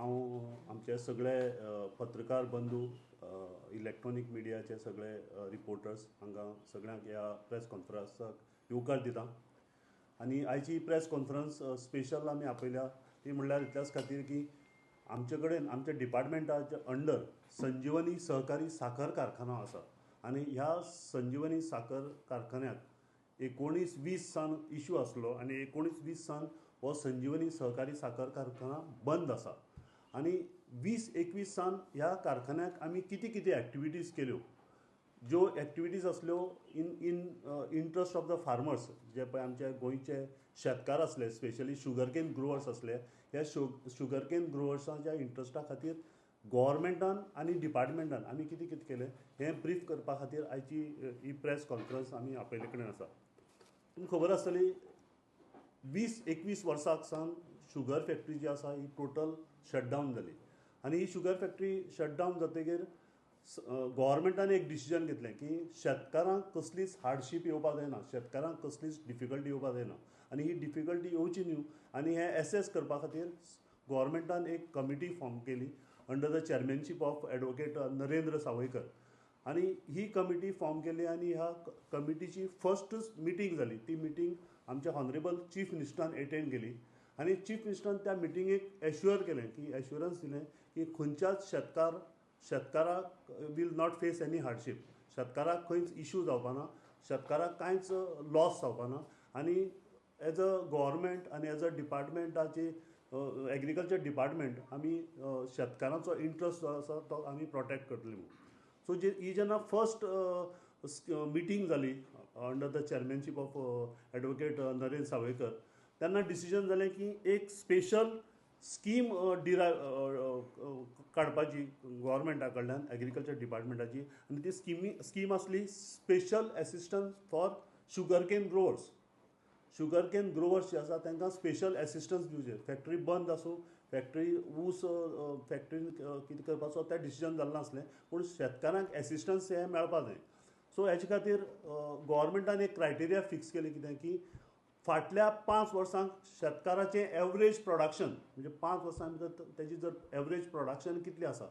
हांव आमचे सगळे पत्रकार बंधू, इलेक्ट्रॉनीक मिडियाचे सगळे रिपोर्टर्स हांकां सगळ्यांक ह्या प्रेस कॉन्फरन्साक येवकार दिता. आनी आयची प्रेस कॉन्फरन्स स्पेशल आमी आपयल्या ती म्हणल्यार इतल्याच खातीर की आमचे कडेन आमच्या डिपार्टमेंटाच्या अंडर संजीवनी सहकारी साखर कारखानो आसा आनी ह्या संजीवनी साखर कारखान्याक 19-20 सान इशू आसलो आनी 19-20 सान हो संजीवनी सहकारी साखर कारखाना बंद आसा. आनी 20-21 सान ह्या कारखान्याक आमी कितें कितें एक्टिविटीज केल्यो, ज्यो एक्टिविटीज आसल्यो in in interest of the farmers, जे पळय आमचे गोंयचे शेतकार आसले, स्पेशली शुगरकेन ग्रोवर्स आसले, ह्या शुगरकेन ग्रोवर्साच्या इंट्रस्टा खातीर गोवोरमेंटान आनी डिपार्टमेंटान आमी कितें कितें केलें हें ब्रीफ करपा खातीर आयची ही प्रेस कॉन्फरन्स आमी आपयले कडेन आसा. तुमकां खबर आसतली 20-21 वर्साक सावन शुगर फॅक्टरी जी आसा ही टोटल शटडावन जाली आनी ही शुगर फॅक्टरी शटडावन जातकीर गोवोरमेंटान एक डिसिजन घेतलें की शेतकारांक कसलीच हार्डशीप येवपाक जायना, शेतकारांक कसलीच डिफिकल्टी येवपाक जायना आनी ही डिफिकल्टी येवची न्हू आनी हें एसेस करपा खातीर गोवोरमेंटान एक कमिटी फॉर्म केली under the chairmanship of advocate Narendra Sawaikar. आनी ही कमिटी फॉर्म केली आनी ह्या कमिटीची फर्स्ट मिटींग जाली, ती मिटींग आमच्या ऑनरेबल चीफ मिनिस्टरान एटेंड केली आनी चीफ मिनिस्टरान त्या मिटिंगेक एश्युअर केलें की एश्युरन्स दिलें की खंयच्याच शेतकाराक will not face any hardship, शेतकाराक खंयच इशू जावपा ना, शेतकाराक कांयच लॉस जावपा ना. आनी एज अ गव्हर्मेंट आनी एज अ डिपार्टमेंटाची एग्रीकल्चर डिपार्टमेंट आमी शेतकारांचो इंट्रस्ट जो आसा तो आमी प्रोटेक्ट करतली म्हणून. सो जे ही जेन्ना फर्स्ट मिटींग जाली under the chairmanship of advocate Narendra Sawaikar, तेन्ना डिसिजन जालें की एक स्पेशल स्कीम डिरायव काडपाची गोवोरमेंटा कडल्यान एग्रीकल्चर डिपार्टमेंटाची आनी ती स्कीम आसली special assistance for sugarcane growers. Sugarcane growers जे आसा तांकां स्पेशल एसिस्टन्स दिवचें, फॅक्टरी बंद आसूं, फॅक्टरी ऊस फॅक्टरीन कितें करपाचो तें डिसिजन जाल्लें नासलें, पूण शेतकारांक एसिस्टन्स हें मेळपा जाय. सो हेजे खातीर गोवोरमेंटान एक क्रायटेरिया फिक्स केली कितें की फाटल्या 5 वर्सांक शेतकाराचें एवरेज प्रोडक्शन, म्हणजे 5 वर्सां भितर तेजी जर एवरेज प्रोडक्शन कितलें आसा,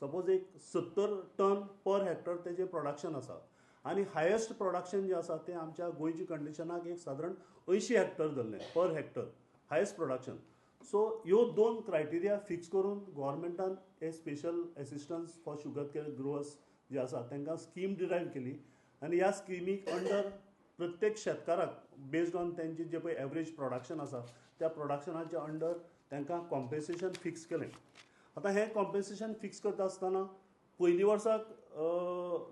सपोज एक 70 टन पर हेक्टर तेजें प्रोडक्शन आसा आनी हायेस्ट प्रोडक्शन जें आसा तें आमच्या गोंयच्या कंडिशनाक एक सादारण 80 हेक्टर धरलें per hectare highest production. So ह्यो 2 क्रायटेरिया फिक्स करून गोवोरमेंटान हे special assistance for sugarcane growers जे आसा तांकां स्कीम डिरायव केली आनी ह्या स्किमीक अंडर प्रत्येक शेतकाराक बेस्ड ऑन तेंचे जे पळय एवरेज प्रोडक्शन आसा त्या प्रोडक्शनाच्या अंडर तांकां कॉम्पेन्सेशन फिक्स केलें. आतां हें कॉम्पेन्सेशन फिक्स करता आसतना पयलीं वर्साक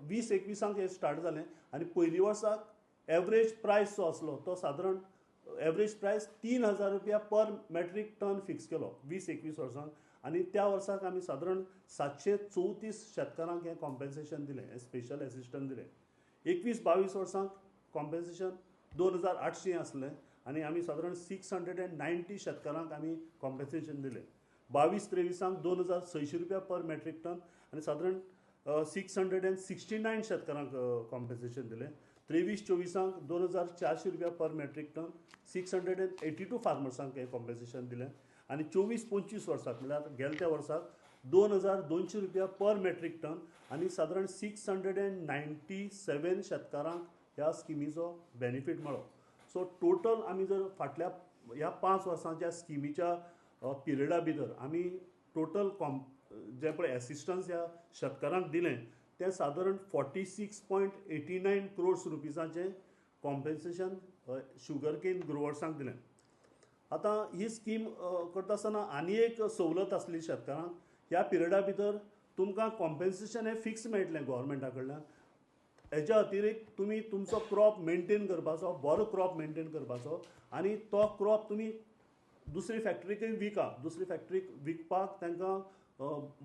20-21 हें स्टार्ट जालें आनी पयलीं वर्साक एवरेज प्रायस जो आसलो तो सादारण एवरेज प्रायस 3,000 रुपया पर मेट्रीक टन फिक्स केलो 20-21 वर्सांक आनी त्या वर्साक आमी सादारण 734 शेतकारांक हें कॉम्पेन्सेशन दिलें, हें स्पेशल एसिस्टन्स दिलें. 21-22 वर्सांक कॉम्पेन्सेशन 2,800 आसलें आनी आमी सादारण 690 शेतकारांक आमी कॉम्पेन्सेशन दिलें. 22-23 2,600 रुपया पर मेट्रीक टन आनी सादारण 669 शेतकारांक कॉम्पेन्सेशन दिलें. 23-24 2,400 रुपया पर मेट्रीक टन 682 फार्मर्सांक हें कॉम्पेन्सेशन दिलें आनी 24-25 वर्साक म्हणल्यार गेल्या त्या वर्साक 2,200 रुपया पर मेट्रीक टन आनी सादारण 697 शेतकारांक ह्या स्किमीचो बेनिफीट मेळ्ळो. सो टोटल आमी जर फाटल्या ह्या 5 वर्सांच्या स्किमीच्या पिरियडा भितर आमी टोटल जे पळय एसिस्टन्स ह्या शेतकारांक दिलें तें सादारण 46.89 क्रोर्स रुपीजाचें कॉम्पेन्सेशन शुगरकेन ग्रोवर्सांक दिलें. आतां ही स्कीम करता आसतना आनी एक सवलत आसली शेतकारांक, ह्या पिरियडा भितर तुमकां कॉम्पेन्सेशन हें फिक्स मेळटलें गोवोरमेंटा कडल्यान. हेज्या अतिरिक्त तुमी तुमचो क्रॉप मेंटेन करपाचो, बरो क्रॉप मेंटेन करपाचो आनी तो क्रॉप तुमी दुसरी फॅक्टरीकय विका, दुसरी फॅक्टरीक विकपाक तांकां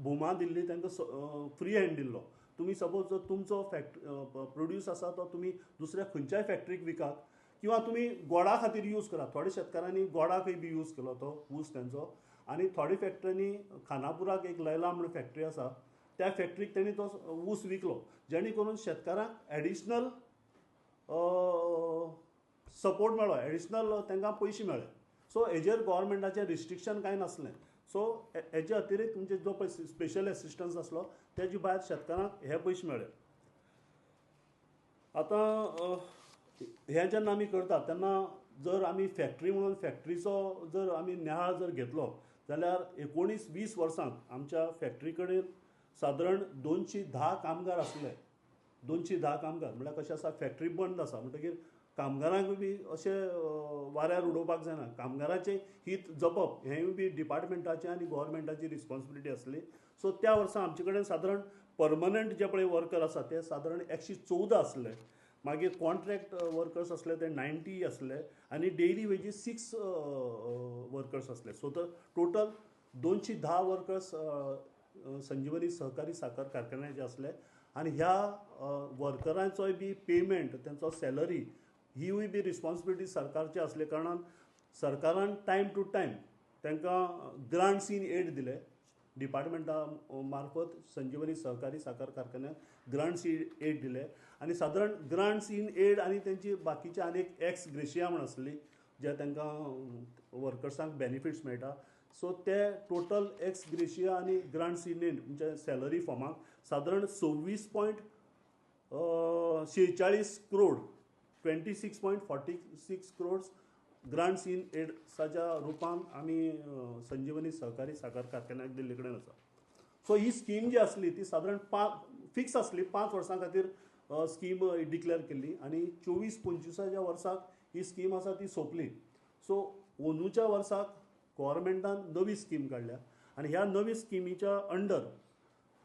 भोमा दिल्ली, तांकां फ्री हँड दिल्लो. तुमी सपोज जर तुमचो प्रोड्यूस आसा तो तुमी दुसऱ्या खंयच्याय फॅक्टरीक विकात किंवा तुमी गोडा खातीर यूज करात. थोड्या शेतकारांनी गोडाकय बी यूज केलो तो ऊस तेंचो आनी थोड्या फॅक्टरींनी खानापुराक एक लैला म्हूण फॅक्टरी आसा त्या फॅक्टरीक तेणी तो ऊस विकलो, जेणे करून शेतकारांक एडिशनल सपोर्ट मेळ्ळो, एडिशनल तांकां पयशे मेळ्ळे. सो हेजेर गोवोरमेंटाचें रिस्ट्रिक्शन कांय नासलें. सो हेजे अतिरिक्त म्हणजे जो पळय स्पेशल एसिस्टन्स आसलो तेजे भायर शेतकारांक हे पयशे मेळ्ळे. आतां हें जेन्ना आमी करतात तेन्ना जर आमी फॅक्ट्री म्हणून फॅक्ट्रीचो जर आमी निहाळ जर घेतलो जाल्यार 19-20 वर्सांत आमच्या फॅक्ट्री कडेन सादारण 210 कामगार आसले. 210 कामगार म्हणल्यार कशें आसा, फॅक्ट्री बंद आसा म्हणटकीर कामगारांक बी अशें वाऱ्यार उडोवपाक जायना. कामगाराचें हित जपप हेंय बी डिपार्टमेंटाचें आनी गोवोरमेंटाची रिस्पोन्सिबिलिटी आसली. सो त्या वर्सा आमचे कडेन सादारण परमनंट जे पळय वर्कर आसा ते सादारण 114 आसले. मागीर कॉन्ट्रॅक्ट वर्कर्स आसले ते 90 आसले आनी डेली वेजीस 6 वर्कर्स आसले. सो तर टोटल 210 वर्कर्स संजीवनी सहकारी साखर कारखान्याचे आसले आनी ह्या वर्करांचोय बी पेमेंट, तेंचो सॅलरी हीवूय बी रिस्पोन्सिबिलिटी सरकारची आसले कारणान सरकारान टायम टू टायम तांकां ग्रांट्स इन एड दिले. डिपार्टमेंटा मार्फत संजीवनी सहकारी साखर कारखान्याक ग्रांट्स इन एड दिले आनी सादारण ग्रांट्स इन एड आनी तेंची बाकीचे आनी एक एक्स ग्रेशिया म्हण आसली जे तांकां वर्कर्सांक बेनिफिट्स मेळटा. सो ते टोटल एक्स ग्रेशिया आनी ग्रांट्स इन एड म्हणजे सॅलरी फॉर्माक सादारण 26.46 क्रोड 26.46 क्रोड्स ग्रांट्स इन एड्साच्या रुपान आमी संजीवनी सहकारी साखर कारखान्याक दिल्ले कडेन आसा. सो ही स्कीम जी आसली ती सादारण फिक्स आसली, 5 वर्सां खातीर स्कीम डिक्लेअर केल्ली आनी 24-25 वर्साक ही स्कीम आसा ती सोंपली. सो अंदूच्या वर्साक गोवोरमेंटान नवी स्कीम काडल्या आनी ह्या नवी स्किमीच्या अंडर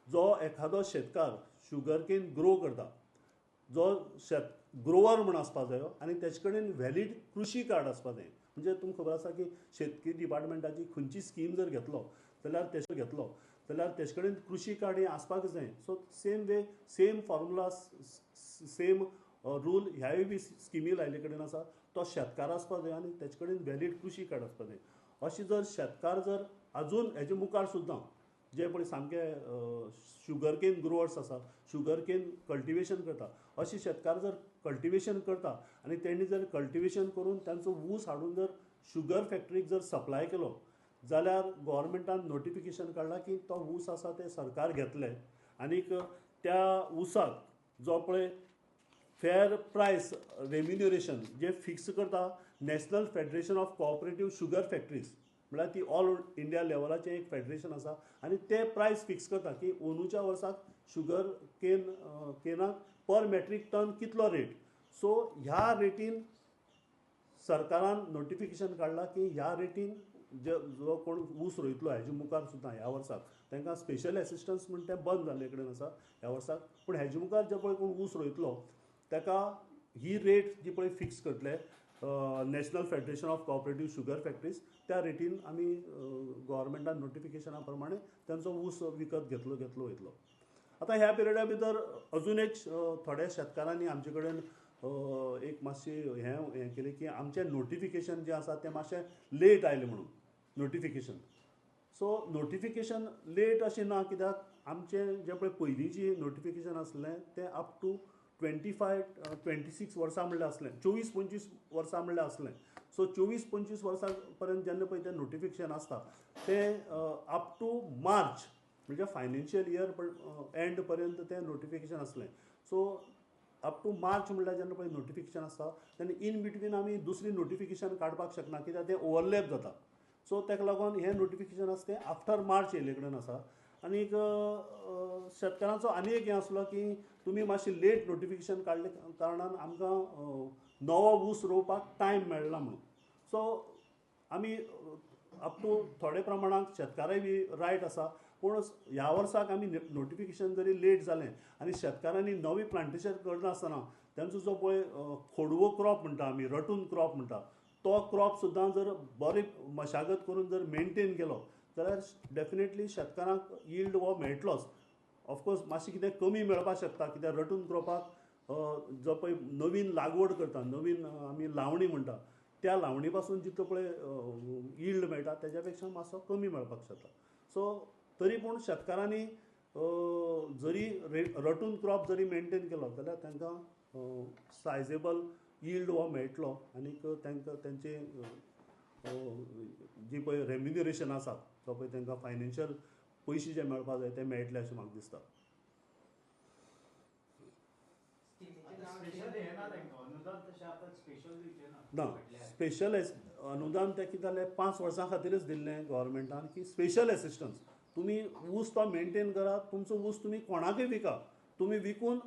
जो एखादो शेतकार शुगर केन ग्रो करता, जो शेत ग्रोवर म्हूण आसपा जायो आनी तेजे कडेन व्हॅलीड कृशी कार्ड आसपा जाय. म्हणजे तुमकां खबर आसा की शेतकी डिपार्टमेंटाची खंयची स्कीम जर घेतलो जाल्यार तेजे कडेन कृशी कार्ड हें आसपाक जाय. So same way, same formula, same rule ह्याय बी स्किमी लायिल्ले कडेन आसा. तो शेतकार आसपा जाय आनी तेजे कडेन व्हॅलीड कृशी कार्ड आसपा जाय. अशें जर शेतकार जर आजून हेजे मुखार सुद्दां जे पळय सामके शुगर केन ग्रोवर्स आसा, शुगर केन कल्टिवेशन करता, अशे शेतकार जर कल्टिवेशन करता आनी तेणी जर कल्टिवेशन करून तांचो ऊस हाडून जर शुगर फॅक्टरीक जर सप्लाय केलो जाल्यार गोवोरमेंटान नोटिफिकेशन काडलां की तो ऊस आसा ते सरकार घेतले आनीक त्या ऊसाक जो पळय फेर प्रायस रेम्युनरेशन जे फिक्स करता national federation of cooperative sugar factories म्हळ्यार ती ऑल इंडिया लेवलाचें एक फेडरेशन आसा आनी ते प्रायस फिक्स करता की अंदूच्या वर्साक शुगर केन केनाक पर मेट्रीक टन कितलो रेट. सो ह्या रेटीन सरकारान नोटिफिकेशन काडलां की ह्या रेटीन जो कोण ऊस रोयतलो हेजे मुखार सुद्दां ह्या वर्साक तांकां स्पेशल एसिस्टन्स म्हण तें बंद जाल्ले कडेन आसा ह्या वर्साक. पूण हेजे मुखार जे पळय कोण ऊस रोयतलो ताका ही रेट जी पळय फिक्स करतले national federation of cooperative sugar factories त्या रेटीन आमी गोवोरमेंटान नोटिफिकेशना प्रमाणे तांचो ऊस विकत घेतलो वयतलो. आतां ह्या पिरियडा भितर अजून एक थोड्या शेतकारांनी आमचे कडेन एक मातशी हें केलें की आमचें नोटिफिकेशन जें आसा तें मातशें लेट आयलें म्हणून नोटिफिकेशन. सो नोटिफिकेशन लेट अशें ना, कित्याक आमचें जें पळय पयलींचें नोटिफिकेशन आसलें तें अप टू 25-26 वर्सां म्हणल्यार आसलें, 24-25 वर्सां म्हणल्यार आसलें. सो 24-25 वर्सां पर्यंत जेन्ना पळय तें नोटिफिकेशन आसता तें अप टू मार्च म्हणजे फायनान्शियल इयर एंड पर्यंत तें नोटिफिकेशन आसलें. सो अप टू मार्च म्हणल्यार जेन्ना पळय नोटिफिकेशन आसता तेन्ना इन बिटवीन आमी दुसरी नोटिफिकेशन काडपाक शकना कित्याक तें ओवरलॅप जाता. सो ताका लागून हें नोटिफिकेशन आसा तें आफ्टर मार्च येयल्ले कडेन आसा. आनीक शेतकारांचो आनी एक हें आसलो की तुमी मातशें लेट नोटिफिकेशन काडले कारणान आमकां नवो ऊस रोवपाक टायम मेळना म्हणून. सो आमी अप टू थोडे प्रमाणांत शेतकाराय बी रायट आसा, पूण ह्या वर्साक आमी नोटिफिकेशन जरी लेट जालें आनी शेतकारांनी नवी प्लांटेशन करनासतना तेंचो जो पळय खोडवो क्रॉप म्हणटा आमी, रटून क्रॉप म्हणटा, तो क्रॉप सुद्दां जर बरी मशागत करून जर मेनटेन केलो जाल्यार डेफिनेटली शेतकारांक यील्ड हो मेळटलोच. ऑफकोर्स मातशें कितें कमी मेळपाक शकता कित्याक रटून क्रॉपाक जो पळय नवीन लागवड करता, नवीन आमी लावणी म्हणटा, त्या लावणी पासून जितलो पळय यील्ड मेळटा तेज्या पेक्षा मातसो कमी मेळपाक शकता. सो तरी पूण शेतकारांनी जरी रटून क्रॉप जरी मेनटेन केलो जाल्यार तांकां सायजेबल यील्ड हो मेळटलो आनीक तांकां तेंचे जी पळय रेम्युनरेशन आसा तो पळय तांकां फायनान्शियल पयशे जे मेळपा जाय ते मेळटले अशें म्हाका दिसता. ना स्पेशल अनुदान तें कितें जालें 5 वर्सां खातीरच दिल्लें गव्हर्मेंटान की स्पेशल एसिस्टन्स, तुमी ऊस तो मेनटेन करात, तुमचो ऊस तुमी कोणाकय विका, तुमी विकून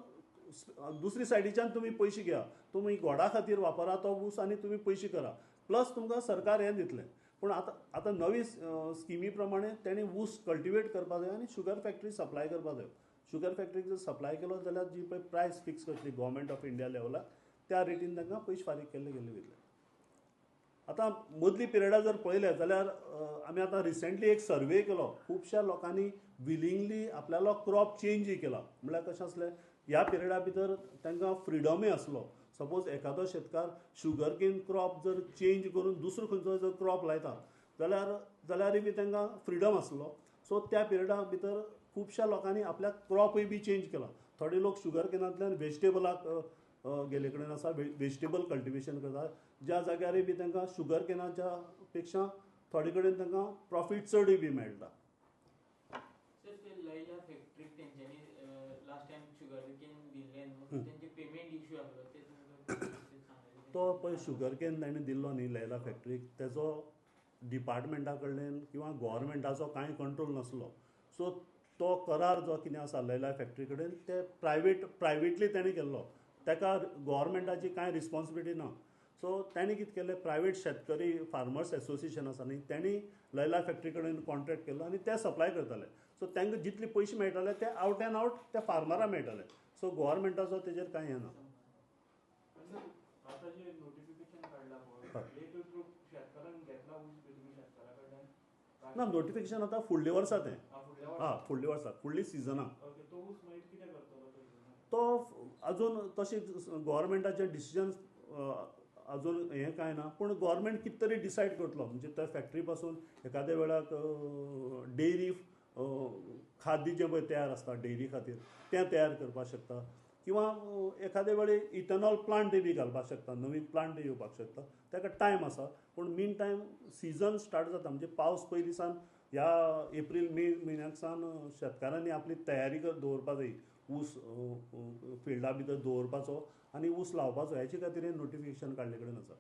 दुसरी सायडीच्यान तुमी पयशे घेया, तुमी गोडा खातीर वापरा तो ऊस आनी तुमी पयशे करा, प्लस तुमकां सरकार हें दितलें. पूण आतां आतां नवी स्किमी प्रमाणे तेणी ऊस कल्टिवेट करपा जाय आनी शुगर फॅक्टरी सप्लाय करपा जाय. शुगर फॅक्टरीक जर सप्लाय केलो जाल्यार जी पळय प्रायस फिक्स करतली गव्हर्मेंट ऑफ इंडिया लेवलाक त्या रेटीन तांकां पयशे फारीक केल्ले गेल्ले वयतले. आतां मदली पिरियडा जर पळयलें जाल्यार आमी आतां रिसेंटली एक सर्वे केलो, खुबश्या लोकांनी विलिंगली आपल्यालो क्रॉप चेंजय केला. म्हणल्यार कशें आसलें ह्या पिरियडा भितर तांकां फ्रिडमय आसलो. सपोज एखादो शेतकार शुगर केन क्रॉप जर चेंज करून दुसरो खंयचो जर क्रॉप लायता जाल्यारय बी तांकां फ्रिडम आसलो. सो त्या पिरियडा भितर खुबश्या लोकांनी आपल्या क्रॉपूय बी चेंज केला. थोडे लोक शुगर केनांतल्यान वेजिटेबलाक गेल्ले कडेन आसा, वेजिटेबल कल्टिवेशन करता, ज्या जाग्यारय बी तांकां शुगर केनाच्या पेक्षा थोडे कडेन तांकां प्रॉफीट चडूय बी मेळटा. सर, ते लैला फॅक्टरीक तेंच्यांनी लास्ट टायम शुगर केन दिल्लें न्हू, तेंचे पेमेंट इशू आसलो ते तुमकां सांगलें? तो पळय शुगर केन ताणें दिल्लो न्ही लैला फॅक्टरीक, तेजो डिपार्टमेंटा कडल्यान किंवा गव्हर्मेंटाचो कांय कंट्रोल नासलो. सो तो करार जो कितें आसा लैला फॅक्टरी कडेन ते प्रायवेटली तेणें केल्लो, ताका गव्हर्मेंटाची कांय रिस्पोन्सिबिलिटी ना. सो ताणें कितें केलें, प्रायवेट शेतकरी फार्मर्स एसोसिएशन आसा न्ही तेणी लैला फॅक्टरी कडेन कॉन्ट्रॅक्ट केलो आनी ते सप्लाय करताले. सो तांकां जितले पयशे मेळटाले ते आवट एंड आवट त्या फार्मराक मेळटाले. सो गव्हर्मेंटाचो तेजेर कांय हें ना. ना, नोटिफिकेशन आतां फुडल्या वर्सा तें, हय फुडल्या वर्सा, फुडली सिजनाक तो अजून तशें गव्हर्मेंटाचें डिसिजन अजून हें कांय ना, पूण गव्हर्मेंट कितें तरी डिसायड करतलो. म्हणजे त्या फॅक्टरी पासून एखाद्या वेळाक डेयरी खाद्य जें पळय तयार आसता डेयरी खातीर तें तयार करपाक शकता, किंवा एखाद्या वेळी इथेनॉल प्लांटय बी घालपाक शकता, नवीन प्लांट येवपाक शकता. ताका टायम आसा, पूण मीन टायम सिजन स्टार्ट जाता. म्हणजे पावस पयलीं सावन ह्या एप्रील मे म्हयन्याक सावन शेतकारांनी आपली तयारी दवरपा जाय, ऊस फिल्डा भितर दवरपाचो आनी ऊस लावपाचो, हेचे खातीर हें नोटिफिकेशन काडले कडेन आसा.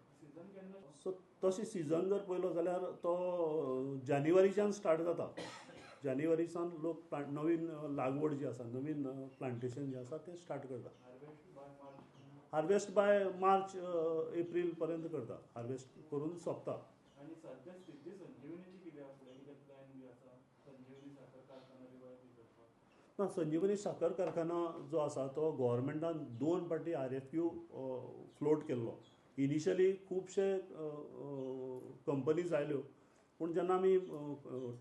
सो तशें सिजन जर पळयलो जाल्यार तो जानेवारीच्यान स्टार्ट जाता. जानेवारी सावन लोक नवीन लागवड जी आसा, नवीन प्लांटेशन जें आसा तें स्टार्ट करता. हार्वेस्ट बाय मार्च एप्रील पर्यंत करता, हार्वेस्ट करून सोंपता. ना, संजीवनी साखर कारखाना जो आसा तो गव्हर्मेंटान 2 फावटी RFQ float केल्लो. इनिशियली खुबशे कंपनीज आयल्यो, पूण जेन्ना आमी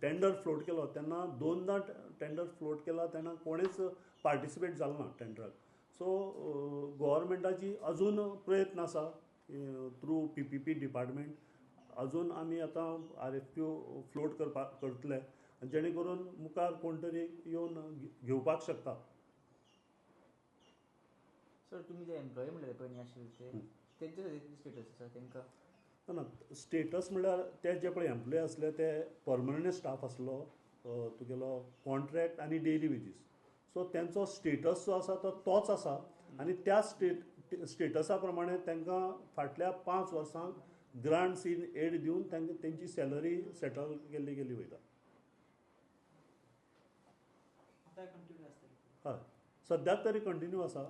टेंडर फ्लोट केलो तेन्ना 2दा टेंडर फ्लोट केला तेन्ना कोणेच पार्टिसिपेट जालो ना टेंडराक. सो गव्हर्मेंटाची अजून प्रयत्न आसा थ्रू PPP department, अजून आमी आतां RFQ float करतले जेणे करून मुखार कोण तरी येवन घेवपाक शकता. सर, तुमी जे एम्प्लॉई म्हणले पळय न्ही आशिल्ले ते, तेंचे स्टेटस आसा तेंकां? ना, स्टेटस म्हणल्यार ते जे पळय एम्प्लॉय आसले ते परमनंट स्टाफ आसलो, तुगेलो कॉन्ट्रॅक्ट आनी डेली वेजीस. सो तेंचो स्टेटस जो आसा तो तोच आसा आनी त्या स्टेटसा प्रमाणे तांकां फाटल्या 5 वर्सांक ग्रांट्स इन एड दिवन तांकां तेंची सॅलरी सेटल केल्ली गेली वयता. हय, सद्याक तरी कंटिन्यू आसा.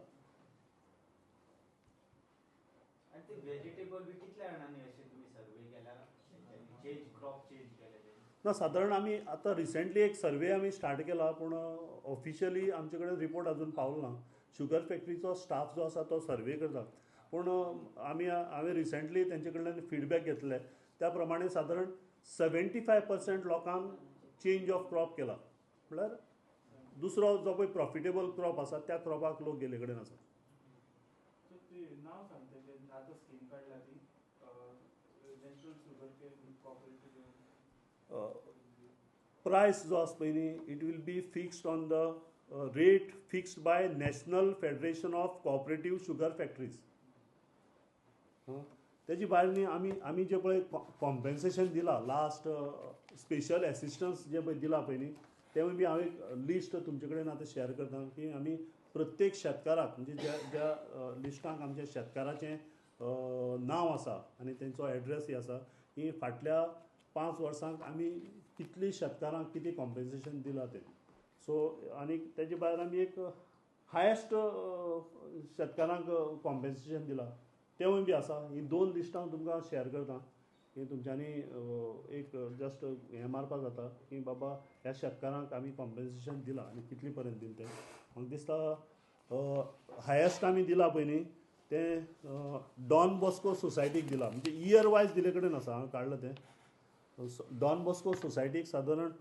ना, सादारण आमी आतां रिसेंटली एक सर्वे आमी स्टार्ट केला, पूण ऑफिशियली आमचे कडेन रिपोर्ट अजून पावलो ना. शुगर फॅक्टरीचो स्टाफ जो आसा तो सर्वे करता, पूण हांवें रिसेंटली तेंचे कडल्यान फिडबॅक घेतले त्या प्रमाणे सादारण 75% लोकांक चेंज ऑफ क्रॉप केला, म्हळ्यार दुसरो जो पळय प्रॉफिटेबल क्रॉप आसा त्या क्रॉपाक लोक गेल्ले कडेन आसा. प्रायस जो आसा पळय न्ही, it will be fixed on the rate fixed by National Federation of Cooperative Sugar Factories. ते तेजी भायर न्ही आमी जे पळय कॉम्पेन्सेशन दिलां, लास्ट स्पेशल एसिस्टन्स जे पळय दिलां पळय न्ही, तेवूय बी हांव एक लिस्ट तुमचे कडेन आतां शेअर करता की आमी प्रत्येक शेतकाराक, म्हणजे ज्या ज्या लिस्टांक आमच्या शेतकाराचें नांव आसा आनी तेंचो एड्रेसय आसा की फाटल्या 5 वर्सांक आमी कितली शेतकारांक कितें कॉम्पेन्सेशन दिलां तें. सो आनी तेजे भायर आमी एक हायेस्ट शेतकारांक कॉम्पेन्सेशन दिलां तेवूय बी आसा. ही 2 लिस्टां हांव तुमकां शेअर करता की तुमच्यांनी एक जस्ट हें मारपाक जाता की बाबा ह्या शेतकारांक आमी कॉम्पेन्सेशन दिलां आनी कितली पर्यंत दिलें तें. म्हाका दिसता हायेस्ट आमी दिलां पळय न्ही तें डॉन बॉस्को सोसायटीक दिलां, म्हणजे इयर वायज दिले कडेन आसा, हांवें काडलां तें. डॉन बॉस्को सोसायटीक सादारण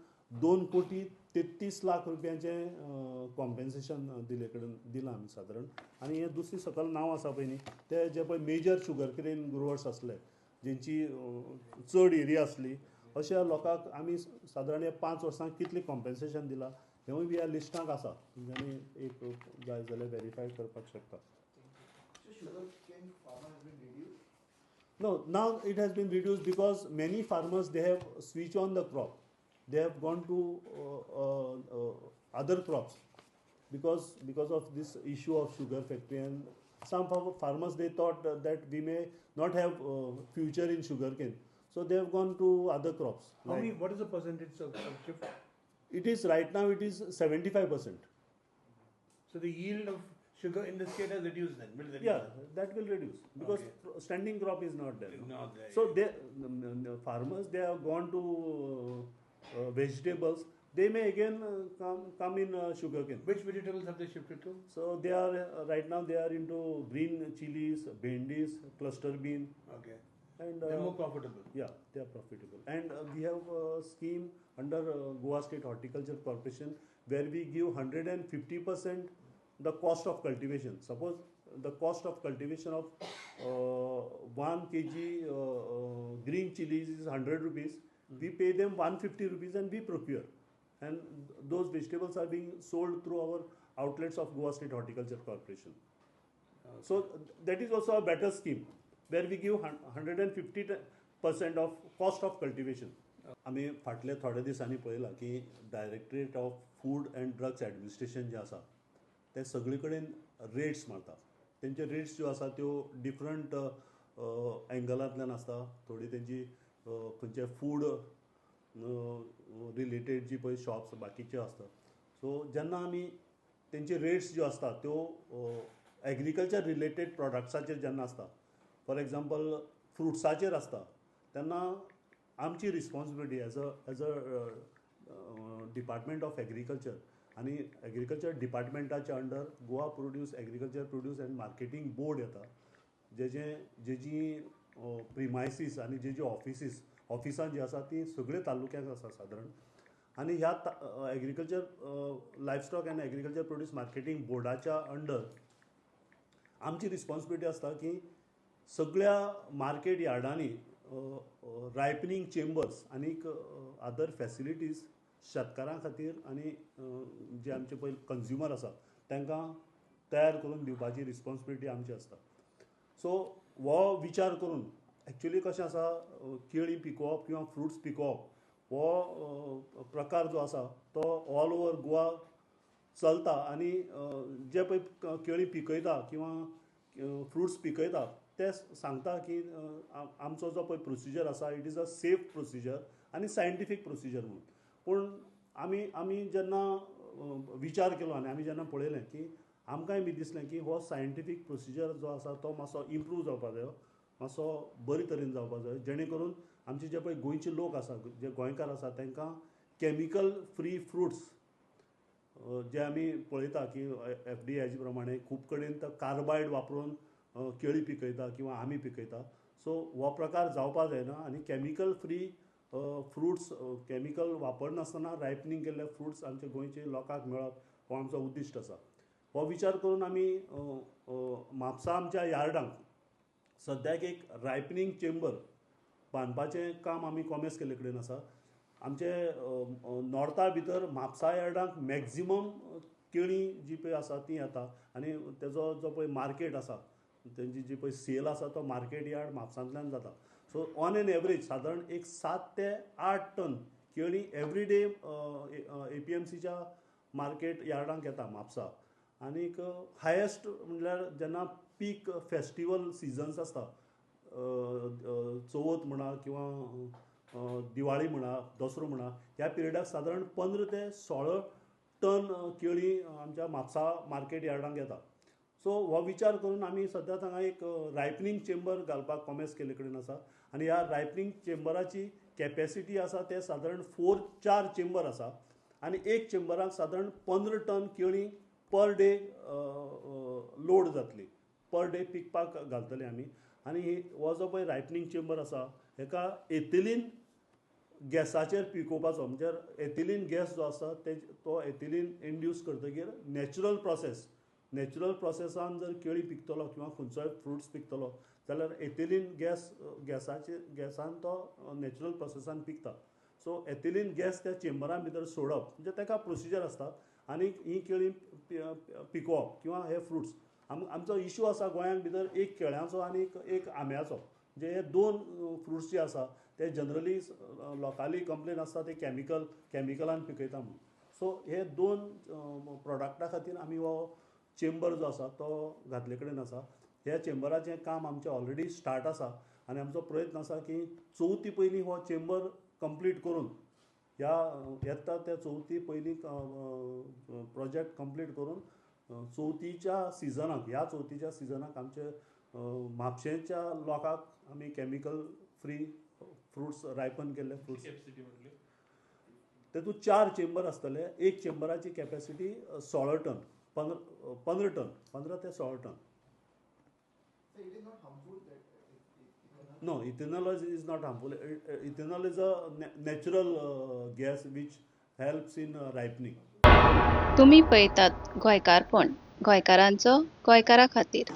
2,33,00,000 रुपयांचें कॉम्पेन्सेशन दिले कडेन दिलां आमी सादारण. आनी हें दुसरी सकयल नांव आसा पळय न्ही ते जे पळय मेजर शुगर केन ग्रोवर्स आसले जेंची चड एरिया आसली अशा लोकांक आमी सादारण ह्या 5 वर्सांक कितलें कॉम्पेन्सेशन दिलां हेंवूय बी ह्या लिस्टांक आसा. तुमच्यांनी एक जाय जाल्यार वेरीफाय करपाक शकता. No, now it has been reduced because many farmers, they have switched on the crop. They have gone to other crops because of this issue of sugar factory, and some farmers, they thought that we may not have future in sugarcane, so they have gone to other crops. How many, what is the percentage of shift? It is right now it is 75%. So the yield of sugar in the state has reduced then? Will reduce? Yeah, that will reduce because okay. Standing crop is not there. No? Not there. So they, farmers, they have gone to vegetables. They may again come in sugarcane. Which vegetables have they shifted to? So they are right now they are into green chilies, bhendis, cluster bean. Okay. And they're more profitable. Yeah, they are profitable. And we have a scheme under Goa State Horticulture Corporation where we give 150% the cost of cultivation. Suppose the cost of cultivation of 1 kg green chilies is 100 rupees. We pay them 150 rupees and we procure. And those vegetables are being sold through our outlets of Goa State Horticulture Corporation. Okay. So that is also a better scheme where we give 150% of cost of cultivation. आमी फाटले थोड्या दिसांनी पळयलां की Directorate of Food and Drugs Administration जे आसा ते सगळे कडेन रेट्स मारता. तेंचे रेट्स ज्यो आसा त्यो डिफरंट एंगलांतल्यान आसता. थोडी तेंची खंयचे फूड रिलेटेड जी पळय शॉप्स बाकीचे आसता. सो जेन्ना आमी तेंचे रेट्स ज्यो आसता त्यो एग्रीकल्चर रिलेटेड प्रोडक्ट्साचेर जेन्ना आसता, फॉर एग्जाम्पल फ्रुट्साचेर आसता, तेन्ना आमची responsibility as a department of agriculture आनी agriculture डिपार्टमेंटाच्या under Goa produce agriculture produce and marketing board येता, जेजी प्रिमायसीस आनी जेजी ऑफिसां जी आसा ती सगळे तालुक्यांक आसा सादारण. आनी ह्या agriculture livestock and agriculture produce marketing बोर्डाच्या अंडर आमची रिस्पॉन्सिबिलिटी आसता की सगळ्या मार्केट यार्डांनी रायपनींग चेंबर्स आनीक अदर फॅसिलिटीज शेतकारां खातीर आनी जे आमचे पळय कंज्युमर आसा तांकां तयार करून दिवपाची रिस्पॉन्सिबिलिटी आमची आसता. सो हो विचार करून एक्चुली कशें आसा, केळीं पिकोवप किंवा फ्रुट्स पिकोवप हो प्रकार जो आसा तो ऑल ओवर गोवा चलता आनी जे पळय केळीं पिकयता किंवा फ्रुट्स पिकयता ते सांगता की आमचो जो पळय प्रोसिजर आसा it is a safe procedure आनी सायंटिफीक प्रोसिजर म्हणून. पूण आमी जेन्ना विचार केलो आनी आमी जेन्ना पळयलें की आमकांय बी दिसलें की हो सायंटिफीक प्रोसिजर जो आसा तो मातसो इम्प्रूव जावपा जायो, मातसो बरे तरेन जावपा जाय, जेणे करून आमचे जे पळय गोंयचे लोक आसा, जे गोंयकार आसा तांकां केमिकल फ्री फ्रुट्स जे आमी पळयता की FDA प्रमाणे खूब कडेन तो कार्बायड वापरून केळी पिकयता किंवा आमी पिकयता. सो हो प्रकार जावपा जायना आनी केमिकल फ्री फ्रुट्स केमिकल वापरनासतना रायपनींग केल्ले फ्रुट्स आमच्या गोंयचे लोकांक मेळप हो आमचो उद्दिश्ट आसा. हो विचार करून आमी म्हापसा आमच्या यार्डांक सद्याक एक रायपनींग चेंबर बांदपाचें काम आमी कॉमेस केल्ले कडेन आसा. आमचे नॉर्था भितर म्हापसा यार्डांक मॅक्झिमम केळीं जी पळय आसा ती येता आनी तेजो जो पळय मार्केट आसा तेंची जी पळय सेल आसा तो मार्केट यार्ड म्हापसांतल्यान जाता. सो ऑन एन एवरेज सादारण एक 7 ते 8 टन केळीं एवरी डे APMCच्या मार्केट यार्डांक येता म्हापसा. आनीक हायेस्ट म्हणल्यार जेन्ना पीक फेस्टिवल सिजन्स आसता, चवथ म्हणा किंवा दिवाळी म्हणा, दसरो म्हणा, ह्या पिरियडाक सादारण 15 ते 16 टन केळीं आमच्या म्हापसा मार्केट यार्डांक येता. सो हो विचार करून आमी सद्या हांगा एक रायपनींग चेंबर घालपाक कॉमेस केल्ले कडेन आसा आनी ह्या रायपनींग चेंबराची कॅपेसिटी आसा ते सादारण 4 चेंबर आसा आनी एक चेंबराक सादारण 15 टन केळीं पर डे लोड जातली, पर डे पिकपाक घालतले आमी. आनी हो जो पळय रायपनींग चेंबर आसा हेका एथिलीन गॅसाचेर पिकोवपाचो, म्हणजे एथिलीन गॅस जो आसा तो एथिलीन इंड्यूस करतकीर नॅचरल प्रोसेस, नॅचरल प्रोसेसान जर केळी पिकतलो किंवा खंयचोय फ्रुट्स पिकतलो जाल्यार एथिलीन गॅस गॅसान तो नॅचरल प्रोसेसान पिकता. सो एथिलीन गॅस त्या चेंबरां भितर सोडप म्हणजे ताका प्रोसिजर आसता आनी ही केळी पिकोवप किंवा हे फ्रुट्स. आमचो इशू आसा गोंयांत भितर एक केळ्यांचो आनी एक आंब्याचो, म्हणजे हे 2 फ्रुट्स जे आसा ते जनरली लोकांली कंप्लेन आसता ते कॅमिकलान पिकयता म्हणून. सो हे 2 प्रोडक्टा खातीर आमी हो चेंबर जो आसा तो घातले कडेन आसा. ह्या चेंबराचें काम आमचें ऑलरेडी स्टार्ट आसा आनी आमचो प्रयत्न आसा की चवथी पयलीं हो चेंबर कंप्लीट करून ह्या येता त्या चवथी पयलीं प्रोजेक्ट कंप्लीट करून चवथीच्या सिजनाक, ह्या चवथीच्या सिजनाक आमचे म्हापशेंच्या लोकांक आमी कॅमिकल फ्री फ्रुट्स रायपन केल्ले फ्रुट्स. तेतूंत 4 चेंबर आसतले, एक चेंबराची कॅपेसिटी 16 टन, 15 टन, 15 ते 16 ton. No, ethanol is not harmful. Ethanol is a natural gas which helps in ripening. तुम्ही पळयतात गोंयकारपण, गोंयकारांचो गोंयकारा खातीर.